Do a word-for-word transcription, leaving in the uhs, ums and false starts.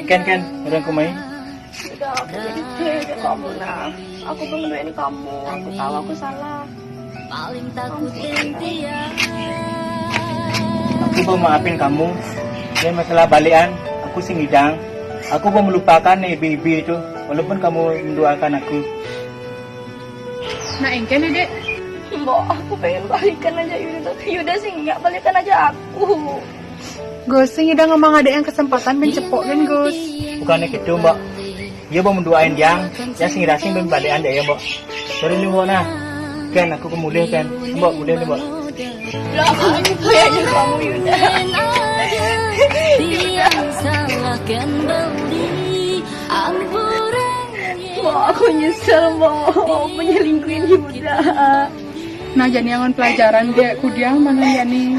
Ken, Ken, orang kumai. Udah, aku jadi cewek kamu, nah. Aku pengen kamu. Aku tahu aku salah. Aku mau maafin kamu. Dan masalah balian, aku sing ngidang. Aku mau melupakan nih ibu-ibu itu. Walaupun kamu mendoakan aku. Nah, engken, Dek. Mbok, aku pengen balikan aja Yuda, tapi Yuda sing nggak balikan aja aku. Gus, sing Yuda ngomong ada yang kesempatan mencepok kan, Gus. Bukannya gitu, Mbok. Dia mau mendoain yang, ya sing rasing ben balikan deh ya, Mbok. Sorry nih, Mbok, nah. Ken, aku kemulih, Ken. Mbok, mulih nih, Mbok. Lah, aku pengen aja kamu Yuda. Yang salahkan beli ampuran. Mbok, aku nyesel, Mbok, menyelingkuhin Yuda. Nah, jadi angon pelajaran dia kudiang mana ya nih.